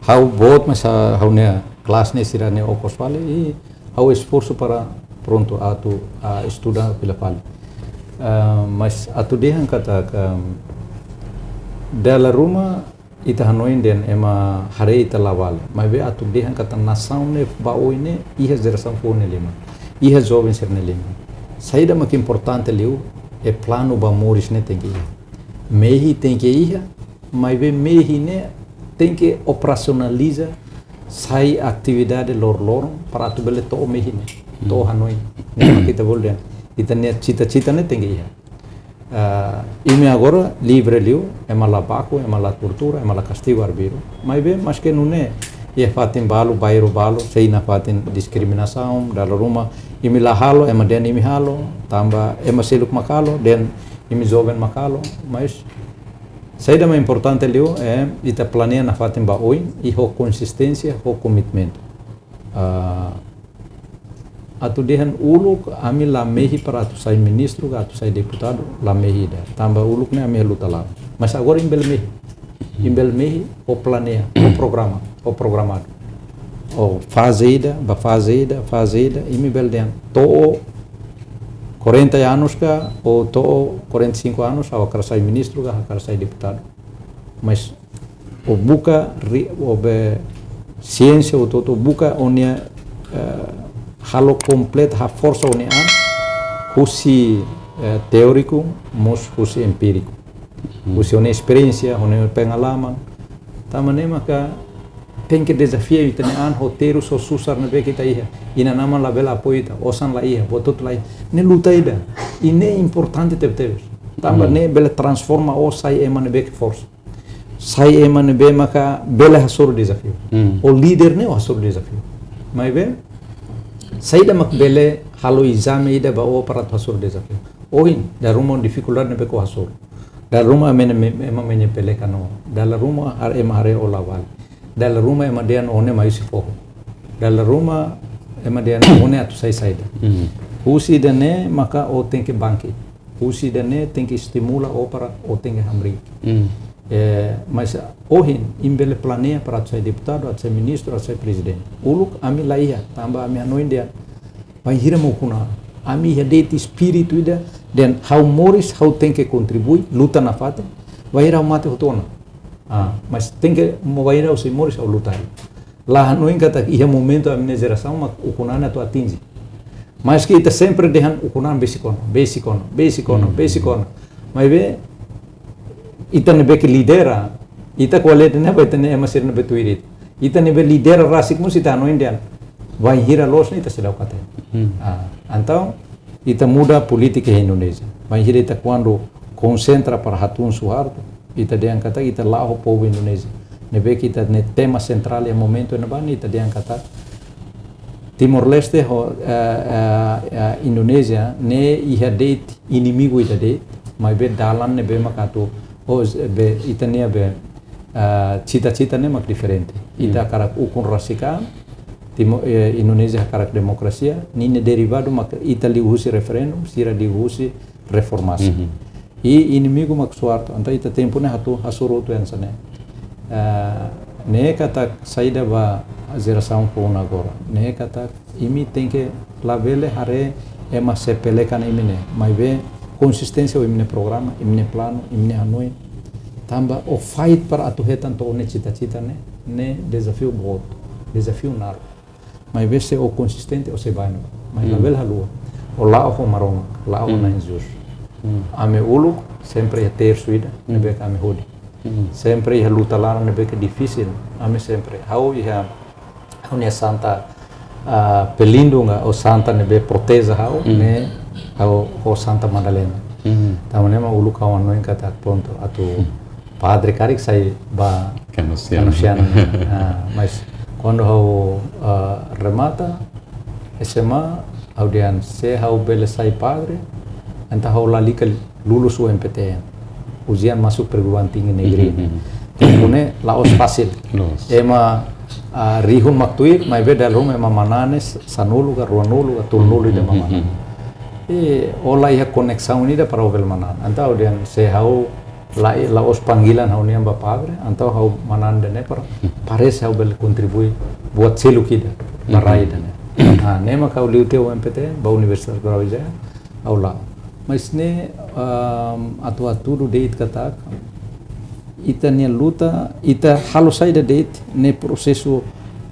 ha'u boot, mas ha-, ha'u-nia kelas ne'e sira-ne'e okos fali, i ha'u esforsu para prontu atu, ah, estuda fila fali. Ah, mas atu dehan katak, dala ruma ita hanoin dehan ema haree ita la vale. Maibé atu dehan katak nasaun ne'e ba oin ne'e iha jerasaun foun nia liman. Iha joven sira-nia liman. Saida mak importante liu, é planu ba moris ne'e tenke iha. Mehi tenke iha, maibé mehi ne'e tenke operasionaliza, sai atividade loroloron para atu bele to'o mehi ne'e, to'o hanoin. Ne'e mak ita bolu dehan, ita-nia cita-cita ne'e tenke iha. Ah, imi agora livre liu, ema la baku, ema la tortura, ema la kastigu arbiru. Maibé, maske nune'e, iha fatin balu, bairru balu, sei iha fatin diskriminasaun, dala ruma, imi la halo, ema dehan imi halo, tanba ema seluk mak halo, dehan imi joven mak halo, mas saida mak importante liu, eh, ita planeia nafatin ba oin, i ho konsisténsia, ho komitmentu. Ah, atu dehan uluk, ami la mehi para atu sai ministru, ka atu sai deputadu, la mehi ida. Tanba uluk ne'e ami luta la'o. Mas agora imi bele mehi. Imi bele mehi, ho planeia, ho programa, ho programadu. Ho faze ida, ba faze ida, faze ida, imi bele dehan, to'o quarenta anos ka, ou to'o quarenta e cinco anos, ha'u hakarak sai ministru, ka hakarak sai deputadu. Mas ó buka ri-, ó be siénsia, ó hotu-hotu buka ó-nia, eh, halo kompletu, haforsa ó-nia an, husi, eh, teóriku, mós husi empíriku. Hmm. Husi ó-nia esperiénsia, ó-nia pengalaman. Tanba ne'e maka tenke dezafia ita-nia an ho terus ho susar ne'ebé ke ita iha. Inan-aman labele apoiu ita, osan la iha, buat hotu la iha. Ne'e luta ida. I ne'e importante tebetebes. Tanba Hmm. ne'e bele transforma ó sai ema ne'ebé ke forsa. Sai ema ne'ebé maka bele hasoru dezafiu. Hmm. Ó líder ne'e ó hasoru dezafiu. Maibé, saida mak bele halo ezame ida ba ó para atu hasoru dezafiu. Ohin, dala ruma difikuldade ne'ebé ke ó hasoru. Dala ruma ema, ema, ema menyepelekan ó. Dala ruma har-, ema haree ó la vale. Dala ruma ema dehan ó ne'e mai husi foho. Dala ruma ema dehan ó ne'e atu sai saida. Hmm. Husi ida-ne'e maka ó tenke bangkit. Husi ida-ne'e tenke estimula ó para ó tenke hamriik. Hmm. Eh, mas ohin, imi bele planeia para atu sai deputadu, atu sai ministru, atu sai prezidente. Uluk ami la iha, tanba ami hanoin dehan, bainhira mak ukun an. Ami iha de'it espíritu ida, dehan ha'u moris, ha'u tenke kontribui, luta nafatin, bainhira ha'u mate hotu ona. Ah, mas tenke mo bainhira ha'u sei moris, ha'u luta. La hanoin katak iha momentu ami-nia jerasaun mak ukun an atu atinje. Maske ita sempre dehan ukun an besik ona, besik ona, besik ona, Hmm. besik ona. Maibé, ita ne'ebé ke lidera, ita kualidade ne'e ba ita-nia ema sira ne'ebé tuir ita. Ita ne'ebé lidera rasik mós ita hanoin dehan, bainhira loos ne'e ita seidauk hatene. Hmm. Ah, entaun, ita muda polítika iha Indonézia. Bainhira ita kuandu konsentra para hatún Suharto, ita dehan katak ita la'o ho povu Indonézia. Ne'ebé ke ita-nia tema sentrál iha momentu ne'ebá ne'e ita dehan katak Timor-Leste ho, eh, eh, eh, Indonézia ne'e iha de'it inimigu ida de'it, maibé dalan ne'ebé maka atu, ho, be, ita-nia be, eh, cita-cita ne'e mak diferente. Ita Hmm. hakarak ukun rasik an, Timo-, eh, Indonézia hakarak demokrasia, ninia derivadu maka ita liuhusi referendum, sira liuhusi reformasi. Mhm. I inimigu mak Suharto, entaun ita tempu ne'e atu hasoru hotu hanesan ne'e. Eh, ne'e katak saida ba jerasaun foun agora. Ne'e katak imi tenke labele haree ema sepelekan imi ne'e. Maibé konsisténsia ho imi-nia programa, imi-nia planu, imi-nia hanoin. Tanba ó fight para atu hetan to'o ó-nia cita-cita ne'e, ne'e dezafiu boot, dezafiu naruk. Maibé se ó konsistente, ó sei bá iha ne'ebá. Mas Hmm. labele haluha. Ó la'o ho Maromak, la'o ho Na'i Jesus. Ami uluk sempre iha tersu ida ne'ebé ke ami hodi. Sempre iha luta laran ne'ebé ke difisil. Ami sempre. Ha'u iha, ha'u-nia santa, ah, pelindung ka, ou santa ne'ebé proteje ha'u, ne'e ha'u ho Santa Madalena. Tanba ne'e mak uluk ha'u hanoin katak prontu atu padre karik sai ba Kanosiana. Kanosiana. Ah, mas kuandu ha'u, ah, remata S M A, ha'u dehan se ha'u bele sai padre, entaun ha'u lalika lulus U M P T N. Ujian masuk perguruan tinggi negeri. Tempu ne'e la'ós fasil. Loos. Ema, ah, rihun mak tuir, maibé dala ruma ema manán ne'e sanulu ka, ruanulu ka, tolunulu ida mak manán. I ó la iha koneksaun ida para ó bele manán. Entaun ha'u dehan se ha'u la, la'ós panggilan ha'u-nian ba padre, entaun ha'u manán ida-ne'e para parese ha'u bele kontribui buat seluk ida ba rai ida-ne'e. Ah, ne'e mak ha'u liu tiha U M P T N, ba Universidade Brawijaya, ha'u la'o. Mas ne'e, ahm, atu hatudu de'it katak, ita-nia luta, ita halo saida de'it, ne'e prosesu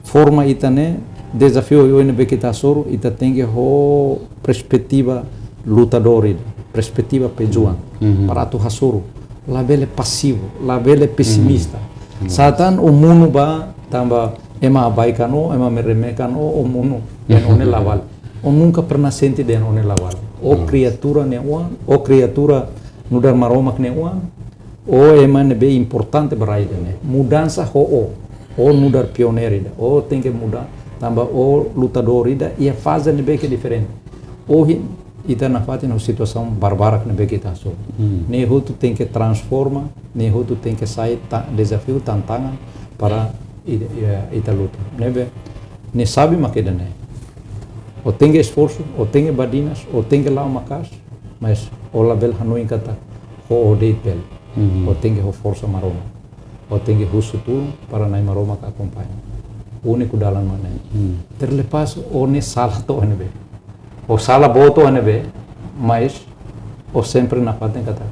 forma ita-nia, dezafiu oioin ne'ebé ke ita hasoru, ita tenke ho perspetiva lutadór ida, perspetiva pejuang, para atu hasoru, labele pasivu, labele pesimista. Sá tan ó monu ba, tanba ema abaikan ó, ema meremehkan ó, ó monu dehan ó ne'e la vale. Ó nunka pernah sente dehan ó ne'e la vale. Ó kriatura nia oan, ó kriatura nu'udar Maromak nia oan, ó ema ne'ebé importante ba rai ida-ne'e. Mudansa ho ó, ó nu'udar pioneiru ida. Ó tenke muda, tanba ó lutadór ida, iha faze ne'ebé ke diferente. Ohin, ita nafatin ho situasaun barbarak ne'ebé ke ita hasoru. Ne'e hotu tenke transforma, ne'e hotu tenke sai ta-, dezafiu, tantangan para i-, i-, ita luta. Ne'ebé, ne'e xave mak ida-ne'e. Ó tenke esforsu, ó tenke badinas, ó tenke la'o maka'as, mas ó labele hanoin katak ho ó de'it bele. Ó tenke ho forsa Maromak. Ó tenke husu tulun para Na'i Maromak akompaña. Úniku dalan mak ne'e. Terlepas ó ne'e sala to'o ne'ebé. Ó sala boot to'o ne'ebé, mas ó sempre nafatin katak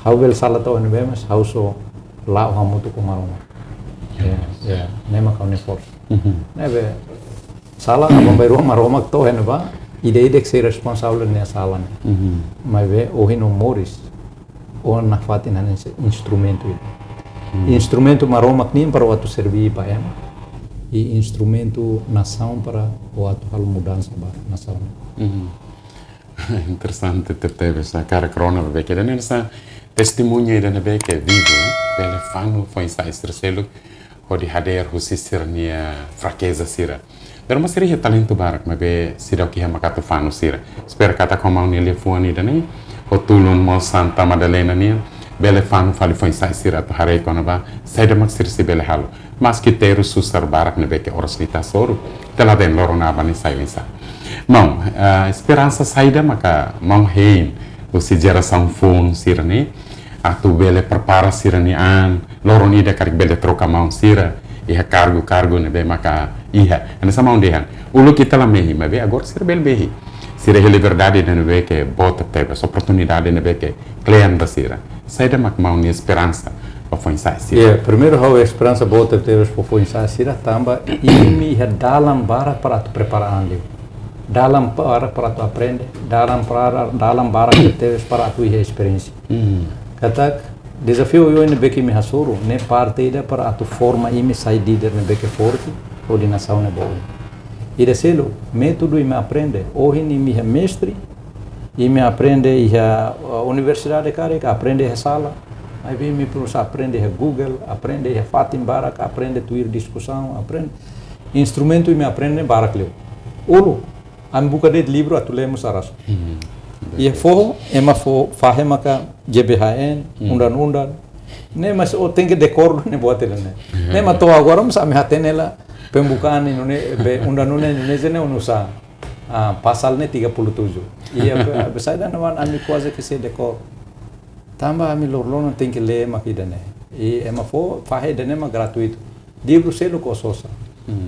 ha'u bele sala to'o ne'ebé, mas ha'u só la'o hamutuk ho Maromak. Ya, ya, ne'e mak ha'u-nia forsa. Ne'ebé, sala aban-bainrua Maromak to'o iha ne'ebá, ida-idak sei responsavel nia sala ne'e. Maibé ohin ó moris, ó nafatin hanesan instrumentu ida. Instrumentu Maromak nian para ó atu serví ba ema. I instrumentu nasaun para ó atu halo mudansa ba nasaun. Interesante tebetebes, hakarak rona ba be ke dan sa testemuña ida ne'ebé ke vivu, eh, bele fanu foin-sa'e sira seluk hodi hadeer husi sira-nia frakeza sira. Pero mas sira iha talentu barak, maibé seidauk iha mak atu fanu sira. Espera katak ho maun nia liafuan ida-ne'e, ho tulun maun Santa Madalena nian, bele fanu fali foin-sa'e sira atu haree kona-ba saida mak sira sei bele halo. Maski terus susar barak ne'ebé ke oras ne'e ita hasoru, ita la dehan loron aban ne'e sai oinsá. Maun, eh, esperansa saida maka maun hein husi jerasaun foun sira-ne'e, atu bele prepara sira-nia an, loron ida karik bele troka maun sira iha kargu-kargu ne'ebé maka iha. Hanesan maun dehan, uluk ita la mehi, maibé agora sira bele mehi. Sira iha liberdade ne'ebé ke boot tebes, oportunidade ne'ebé ke kle'an ba sira. Saida mak maun nia esperansa ba foin-sa'e sira? Ya, primeiru ha'u esperansa boot tebes ba foin-sa'e sira, tanba imi iha dalan barak para atu prepara an liu. Dalan barak para atu aprende, dalan para, dalan barak tebes para atu iha esperiénsia. Katak, dezafiu oioin ne'ebé ke imi hasoru, ne'e parte ida para atu forma imi sai líder ne'ebé ke forte, hodi nasaun ne'e ba oin. Ida seluk, métodu imi aprende, ohin imi iha mestre, imi aprende iha, uh, universidade karik, aprende iha sala, maibé imi presiza aprende iha Google, aprende iha fatin barak, aprende tuir diskusaun, aprende. Instrumentu imi aprende barak liu. Uluk, ami buka de'it livru atu lee mós aras. Iha foho, ema fó fahe maka G B H N, undang-undang. Ne'e mas ó tenke dekór ne'e buat ida-ne'e. Ne'e mas to'o agora mas ami hatene hela pembukaan Indone-, be, undang-undang Indonézia ne'e oinsá. Ah, pasal ne'e tiga puluh tujuh. Iha be, be saida ne'ebé ami kuaze ke sei dekór. Tanba ami loron-loron tenke lee mak ida-ne'e. I ema fó fahe ida-ne'e mak gratuitu. Livru seluk ó sosa.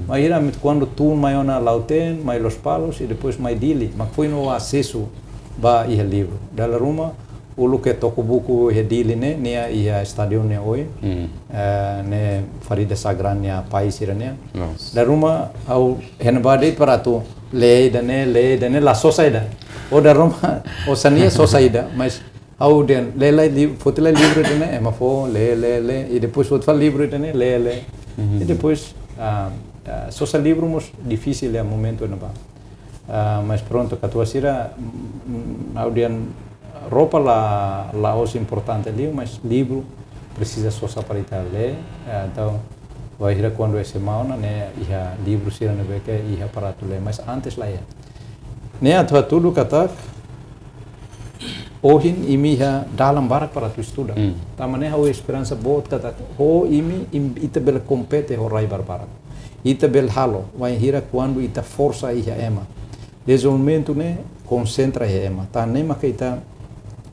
Maibé ami kuandu tun mai ona Lautém, mai Lospalos, i depois mai Dili, mak foin ó asesu ba iha livru. Dala ruma, uluk ke toko buku iha Dili ne'e, ne'e iha estádiu ne'e oin, eh, ne'e Farida Sagran nia pai sira-nian. Dala ruma, ha'u hein ba de'it para atu lee ida-ne'e, lee ida-ne'e, la sosa ida. Ó dala ruma, ó sá nia só saida, mas ha'u dehan, lee lai li-, foti lai livru ida-ne'e, ema fó, lee, lee, lee, i depois foti fali livru ida-ne'e, lee, lee. I depois, ah, ah, sosa livru mós difisil iha momentu ne'ebá. Ah, mas prontu, katuas sira, mm, mm, ha'u dehan roupa la, la'ós importante liu, mas livru presiza sosa para ita lee. Ah, entaun, bainhira kuandu S M A ona, ne'e iha livru sira ne'ebé ke iha para atu lee, mas antes laiha. Ne'e atu hatudu katak, ohin imi iha dalan barak para atu estuda. Tanba ne'e ha'u esperansa boot katak, ho imi, im-, ita bele kompete ho rai barbarak. Ita bele halo, bainhira kuandu ita forsa iha ema. Dezenvolvimentu ne'e konsentra iha ema. Tan ne'e maka ita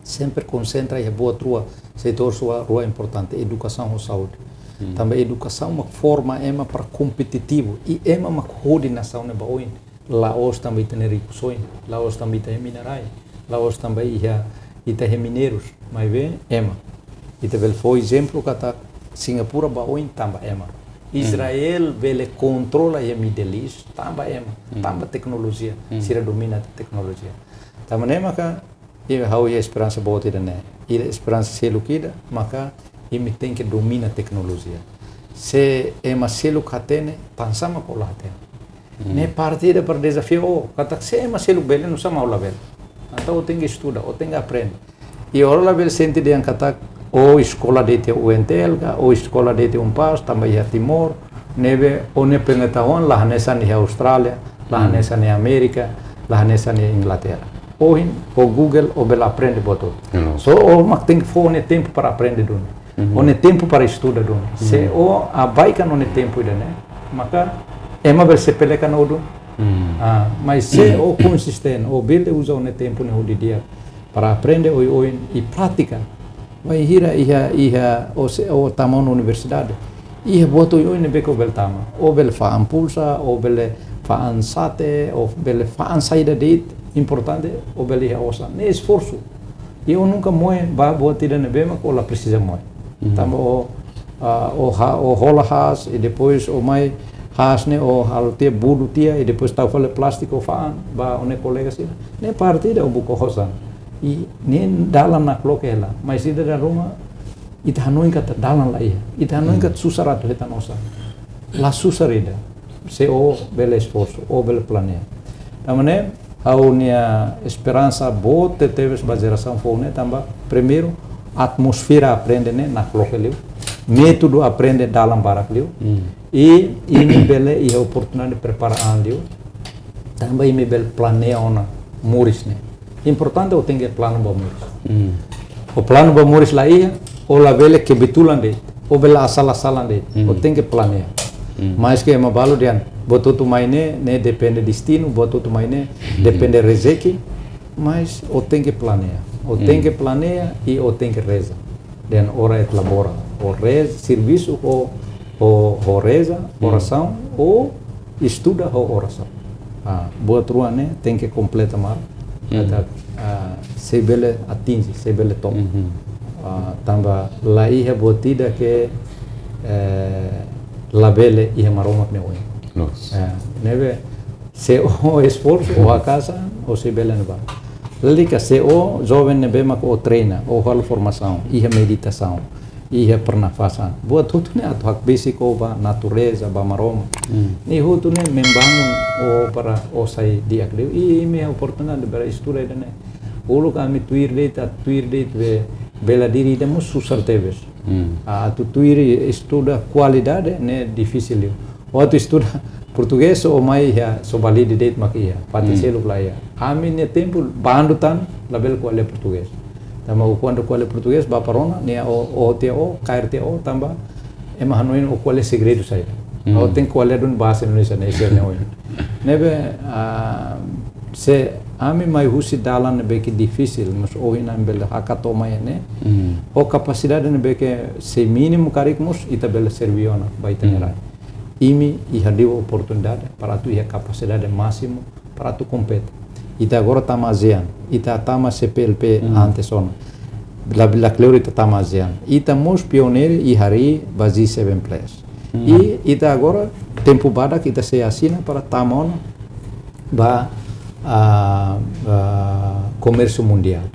sempre konsentra iha buat rua, setór rua, rua importante, edukasaun ho saúde. Tanba edukasaun mak forma ema para kompetitivu. I ema mak hodi nasaun ne'e ba oin. La'ós tanba ita-nia rikusoin, la'ós tanba ita iha mina-rai, la'ós tanba iha ita iha mineirus, maibé ema. Ita bele fó ezemplu katak Singapura ba oin tanba ema. Israel bele kontrola iha Middle East tanba ema, tanba teknolojia, sira domina teknolojia. Tanba ne'e maka, i ha'u iha esperansa boot ida-ne'e. I esperansa seluk ida, maka imi tenke domina teknolojia. Se ema seluk hatene, tansá mak ó la hatene? Ne'e parte ida para dezafiu ó, katak se ema seluk bele, nusá mak ó la bele? Entaun ó tenke estuda, ó tenke aprende. I ó labele sente dehan katak, ó eskola de'it U N T L ka, ó eskola de'it UNPAZ, tanba iha Timor, ne'ebé ó-nia pengetahuan la hanesan iha Austrália, la hanesan iha Amérika, la hanesan iha Inglaterra. Ohin, ho Google, ó bele aprende buat hotu. Só ó mak tenke fó ó-nia tempu para aprende duni. Ó-nia tempu para estuda duni. Se ó abaikan ó-nia tempu ida-ne'e, maka ema bele sepelekan ó duni. Ah, mas se ó konsistente, ó bele uza ó-nia tempu ne'e ho di'ak para aprende oioin i pratika. Bainhira iha, iha, ó se, ó tama ona universidade. Iha buat oioin ne'ebé ke ó bele tama. Ó bele fa'an pulsa, ó bele fa'an sate, ó bele fa'an saida de'it, importante, ó bele iha osan. Ne'e esforsu. I ó nunka moe ba buat ida ne'ebé mak ó la presiza moe. Tanba ó, ah, ó ha-, ó hola haas, i depois ó mai haas ne'e, ó halo tiha, budu tiha, i depois tau fali plástiku fa'an ba ó-nia kolega sira. Ne'e parte ida ó buka osan. I ne'e dalan nakloke hela. Mas ida dala ruma, ita hanoin katak dalan laiha. Ita hanoin katak susar atu hetan osan. La susar ida. Se ó bele esforsu, ó bele planeia. Tanba ne'e, ha'u-nia esperansa boot tebes ba jerasaun foun ne'e tanba, primeiru, atmosfera aprende ne'e nakloke liu, métodu aprende dalan barak liu, i imi bele iha oportunidade prepara an liu, tanba imi bele planeia ona moris ne'e. Importante ó tenke planu ba moris. Ó planu ba moris laiha, ó labele kebetulan de'it, ó bele asal-asalan de'it, ó tenke planeia. Maske ema balu dehan, buat hotu mai ne'e, ne'e depende destinu, buat hotu mai ne'e, depende rezeki, mas ó tenke planeia. Ó tenke planeia i ó tenke reza. Dehan ora et labora. Ó reza, servisu ho, ho, ho reza, orasaun, ó estuda ho orasaun. Ah, buat rua ne'e tenke kompleta malu. Katak, ah, sei bele atinje, sei bele to'o. Ah, tanba laiha buat ida ke, eh, labele iha Maromak nia oin. Eh, ne'ebé, se ó esforsu, ó haka'as an, ó sei bele ne'ebá. Lalika se ó joven ne'ebé mak ó treina, ó halo formasaun, iha meditasaun, iha pernafasan. Buat hotu ne'e atu hakbesik ó ba natureza, ba Maromak. Ne'e hotu ne'e membangun ó para ó sai di'ak liu. I imi oportunidade para estuda ida-ne'e. Uluk ami tuir de'it, atu tuir de'it be bela diri ida mós susar tebes. Ah, atu tuir estuda kualidade ne'e difisil liu. Ó atu estuda portugés ó mai iha Sobalide de'it mak iha, fatin seluk laiha. Ami-nia tempu bandu tan labele ko'alia portugés. Tanba ó kuandu ko'alia portugés ba para ona, ne'e ó, ó tiha ó, kaer tiha ó, tanba ema hanoin ó ko'alia segredu saida. Ó tenke ko'alia duni bahasa Indonesia ne'e sira-nia oin. Ne'ebé, ah, se ami mai husi dalan ne'ebé ke difisil, mas ohin ami bele hakat to'o mai ne'e. Ho kapasidade ne'ebé ke sei mínimu karik mós ita bele serve ona ba ita-nia rai. Imi iha liu oportunidade para atu iha kapasidade másimu para atu kompete. Ita agora tama ASEAN, ita tama C P L P antes ona. Labele kleur ita tama ASEAN. Ita mós pioneiru iha harii ba G seven plus. I ita agora tempu badak ita sei asina para tama ona ba, ah, ba komérsiu mundiál.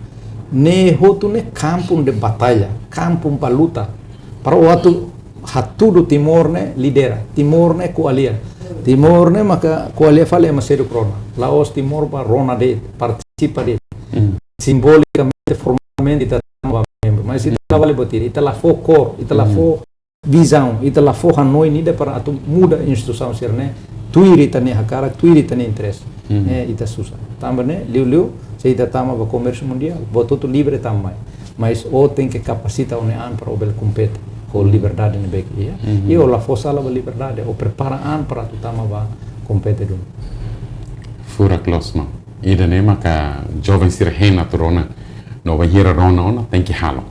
Ne'e hotu ne'e kampu de batalla, kampu ba luta. Para o atu hatudu Timor ne'e lidera, Timor ne'e ko'alia. Timor ne'e maka ko'alia fali ema seluk rona. La'ós Timor bá rona de'it, partisipa de'it. Simbolikamente, formalmente ita tama ba membru. Mas ita la vale buat ida, ita la fó kór, ita la fó vizaun, ita la fó hanoin ida para atu muda instituisaun sira-ne'e tuir ita-nia hakarak, tuir ita-nia interese. Ne'e ita susar. Tanba ne'e, liuliu, se ita tama ba komérsiu mundiál, buat hotu livre tama mai. Mas o tenke kapasita o-nia an para o bele kompete ho liberdade ne'ebé ke iha. I o la fó sala ba liberdade, o prepara an para atu tama ba kompete duni. Furak loos, maun. Ida-ne'e maka joven sira hein atu rona. No bainhira rona ona, tenke halo.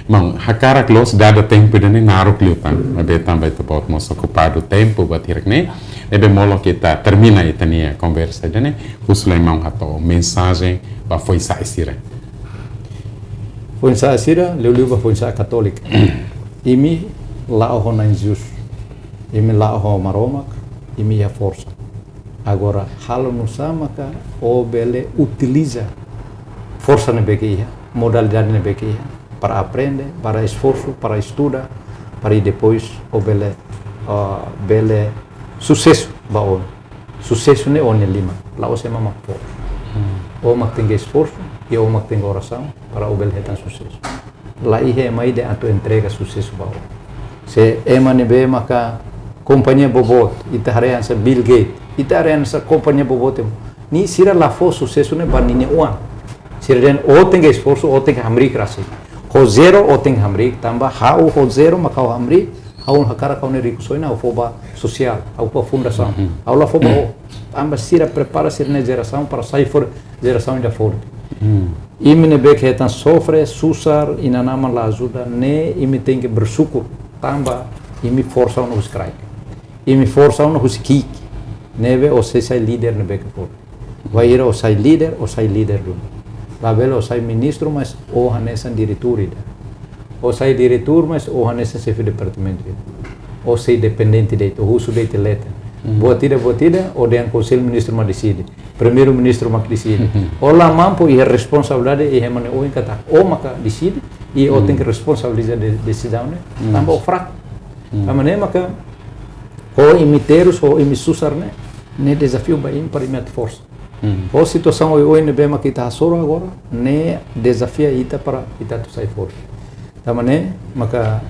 Maun, hakarak loos dada tempu ida-ne'e naruk liután. Maibé tanba ita-boot mós okupadu tempu buat hirak-ne'e. Ne'ebé molok ita termina ita-nia konversa ida-ne'e. Husu lai maun hato'o mensajen ba foin-sa'e sira. Foin-sa'e sira, liuliu ba foin-sa'e katólika. Imi la'o ho Na'i Jesus. Imi la'o ho Maromak, imi iha forsa. Agora, halo nusá maka o bele utiliza forsa ne'ebé ke iha, modalidade ne'ebé ke iha, para aprende, para esforsu, para estuda, para i depois o bele, ah, bele susesu ba o. Susesu ne'e o-nia liman, la'ós ema mak fó. O mak tenke esforsu, i o mak tenke orasaun, para o bele hetan susesu. La iha ema ida atu entrega susesu ba o. Se ema ne'ebé maka kompañia boboot, ita haree hanesan Bill Gates, ita haree hanesan kompañia boboot ema. Nia sira la fó susesu ne'e ba ninia oan. Sira dehan o tenke esforsu, o tenke hamriik rasik. Ho zero o tenke hamriik, tanba ha'u ho zero mak ha'u hamriik, ha'u hakarak ha'u-nia rikusoin ha'u fó ba sosiál, ha'u fó ba fundasaun. Ha'u la fó ba o. Tanba sira prepara sira-nia jerasaun para sai fó jerasaun ida forte. Imi ne'ebé ke hetan sofre, susar, inan-aman la ajuda, ne'e imi tenke bersyukur, tanba imi forsa ona husi kraik. Imi forsa ona husi ki'ik. Ne'ebé o sei sai líder ne'ebé ke forte. Bainhira o sai líder, o sai líder duni. Labele o sai ministru, mas o hanesan diretór ida. O sai diretór, mas o hanesan xefe departamentu ida. O sei dependente de'it, o husu de'it leten. Buat ida, buat ida, o dehan Konsellu Ministru mak deside. Primeiru-Ministru mak deside. O la mampu iha responsabilidade iha ema nia oin katak o maka deside, i o tenke responsabiliza de, desizaun ne'e. Tanba o fraku. Tanba ne'e maka, ho imi terus, ho imi susar ne'e, ne'e dezafiu ba imi para imi atu forsa. Ho situasaun oioin ne'ebé mak ita hasoru agora, ne'e dezafia ita para ita atu sai forte. Tanba ne'e maka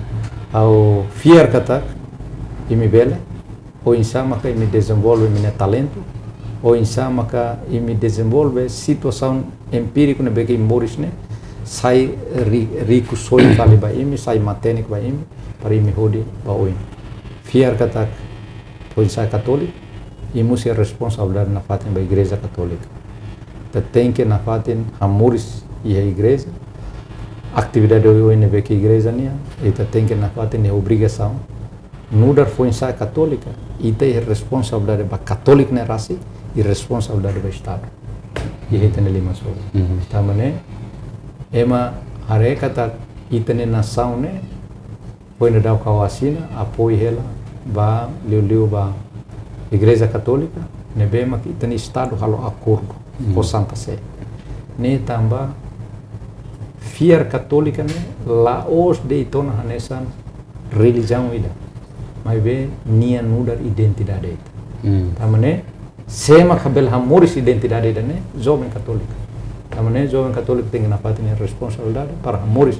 ha'u fiar katak imi bele, oinsá maka imi dezenvolve imi-nia talentu, oinsá maka imi dezenvolve situasaun empíriku ne'ebé ke imi moris ne'e, sai ri-, rikusoin fali ba imi, sai matenek ba imi, para imi hodi ba oin. Fiar katak foin-sa'e katólika, imi mós iha responsabilidade nafatin ba Igreja Katólika. Ita tenke nafatin hamoris iha igreja, atividade oioin ne'ebé ke igreja nian, ita tenke nafatin iha obrigasaun. Nu'udar foin-sa'e katólika, ita iha responsabilidade ba katólika ne'e rasik, i responsabilidade ba Estadu. Iha ita-nia liman sorin. Tanba ne'e, ema haree katak ita-nia nasaun ne'e, foin daudauk ha'u asina, apoiu hela, ba, liuliu ba Igreja Katólika, ne'ebé mak ita-nia Estadu halo akordu ho Santa Sé. Ne'e tanba fiar katólika ne'e la'ós de'it ona hanesan relijiaun ida. Maibé nia nu'udar identidade ita. Tanba ne'e, sé mak bele hamoris identidade ida-ne'e, joven katólika. Tanba ne'e, joven katólika tenke nafatin nia responsabilidade para hamoris.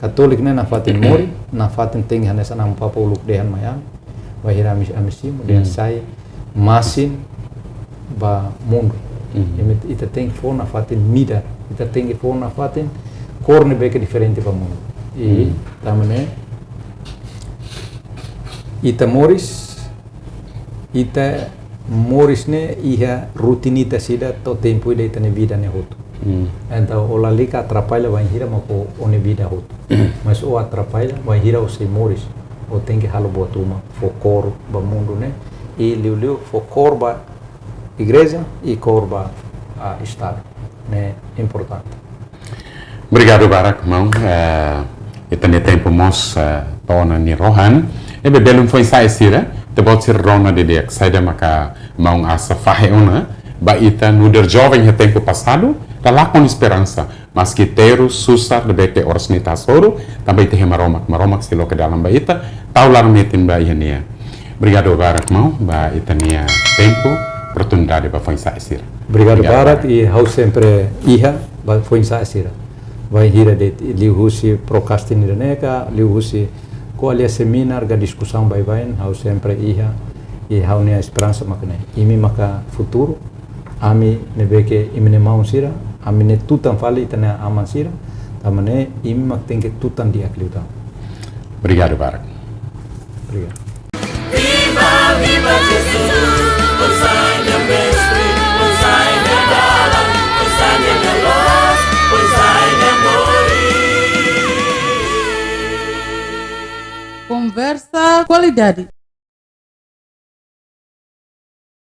Katólika ne'e nafatin moris, nafatin tenke hanesan Amu Papa uluk dehan mai ami. Bainhira ami, ami simu, dehan sai masin ba mundu. Imi, ita tenke fó nafatin midar, ita tenke fó nafatin kór ne'ebé ke diferente ba mundu. I tanba ne'e, ita moris, ita moris ne'e iha rutinitas ida to'o tempu ida ita-nia vida ne'e hotu. Entaun, o lalika atrapalla bainhira mak o, o-nia vida hotu. Mas o atrapalla bainhira o sei moris, o tenke halo buat ruma, fó kór ba mundu ne'e, i liuliu fó kór ba igreja, i kór ba, ah, Estadu. Ne'e importante. Obrigadu barak, maun. Eh, ita-nia tempu mós, eh, to'o ona nia rohan. Ne'ebé belun foin-sa'e sira, ita-boot sira rona didi'ak saida maka maun Asa fahe ona, Ba ita nu'udar joven iha tempu pasadu, ita lakon esperansa. Maski terus, susar, ne'ebé ke oras ne'e ita hasoru, tanba ita iha Maromak, Maromak sei loke dalan ba ita, tau laran-metin ba iha Nia. Obrigadu barak, maun, ba ita-nia tempu, oportunidade ba foin-sa'e sira. Obrigadu barak, i ha'u sempre iha ba foin-sa'e sira. Bainhira de'it liuhusi podcasting ida-ne'e ka, liuhusi ko'alia seminar ka diskusaun baibain, ha'u sempre iha, i ha'u-nia esperansa mak ne'e. Imi maka futuru, ami ne'ebé ke imi-nia maun sira, ami ne'e tutan fali ita-nia aman sira, tanba ne'e imi mak tenke tutan di'ak liután. Obrigadu barak. Obrigadu. Viva, viva Jesus, pois ai meu mestre, pois ai meu dalan, pois ai meu luz, pois ai meu morir. Konversa kualidade.